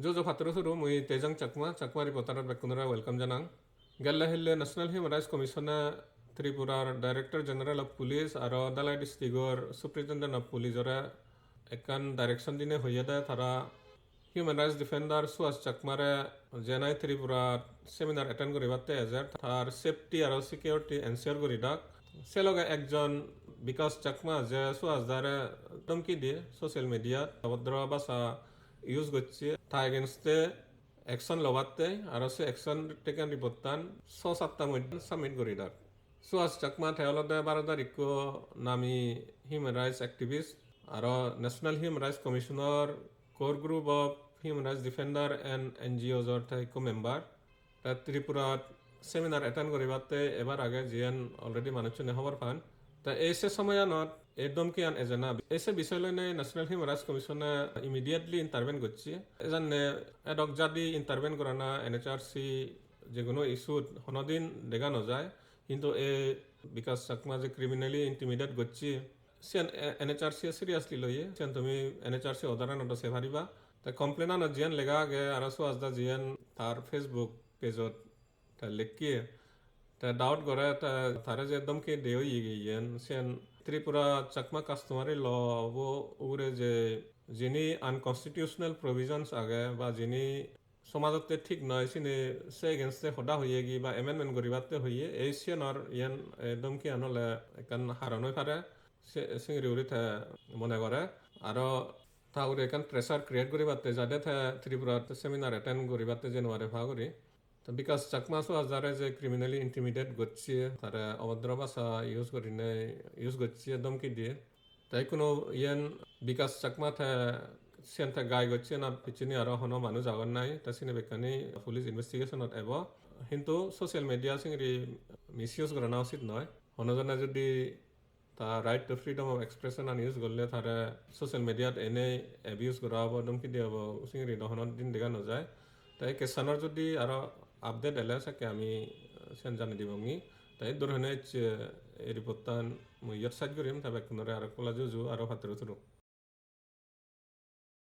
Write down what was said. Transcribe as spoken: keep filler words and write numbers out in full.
Jojo patturu turu, mui Tejang Chakma, Chakma Reporter-ot bekkunore welcome janang. Gelle hille National Human Rights Commission-e Tripurar Director General of Police aro Dhalai District-or Superintendent of Police-ore ekkan direction dine hoyede, tara human rights defender Suhas Chakmare jenai Tripura seminar attend guribatte ejer, tar safety aro security ensure guri dak. Se loge ekjon Bikash Chakma je Suhas dare dhomki diye social media-t obodro bhasha use gocche, ta against-e action lobatte aro se action taken report-tan so satta moddhe submit guri dak. Suhas Chakma te olode Bharotor ikko nami human rights activist aro National Human Rights Commission-or Core Group of Human Rights Defender and N G Os-or te ikko member. Te Tripura seminar attend guribatte ebar age, jiyen already manuchchune hobor pan. Te ei se somoyanot ei dhomkiyan ejana, ei se bisoy loinei National Human Rights Commission-e immediately intervene gocche. Ejanne edok jadi intervene gorana N H R C je hono issue-t honodin dega no jai. Hintu ei Bikash Chakma je criminally intimidate gocche, siyan, eh, N H R C seriously loye, siyan tumi N H R C order-anot se pariba. Te complaint-anot jiyan lega age, aro Suhas da jiyan tar Facebook page-ot te lekkiye, te doubt gore, te tare je dhomki de oye giyen, siyan Tripura Chakma customary law bo ugure je jini unconstitutional provisions age ba jini somajotte thik noi, sini se against-e hoda hoye gi ba amendment guribatte hoye, ei siyanor iyan, eh, dhomkiyan ole ekkan haron oi pare, se, singiri guri te mone gore. Aro ta ugure ekkan pressure create guribatte jade te Tripurat seminar attend guribatte je no pare pa guri. To Bikash Chakma Suhas dare je criminally intimidate gocche, tare obodro bhasha use gurinei, use gocche, dhomki diye. Te ikkunu iyen Bikash Chakma te siyen te gai gocche na picheni aro hono manuj agon nahi, te sini bekkani police investigation-ot ebo. Hintu social media singiri misuse gorana usit noi. Hono jone jodi ta right to freedom of expression an use gorle tare social media-t enei abuse gora obo, dhomki diya obo, singiri do hono din dega no jai. Te ei case-anor jodi aro update ele sakke ami, eh, siyen jani dibongi. Te iddur hene ecche ei report-tan mui iyot sej gurim, te bekkunore aro ekkola juju aro patturu turu.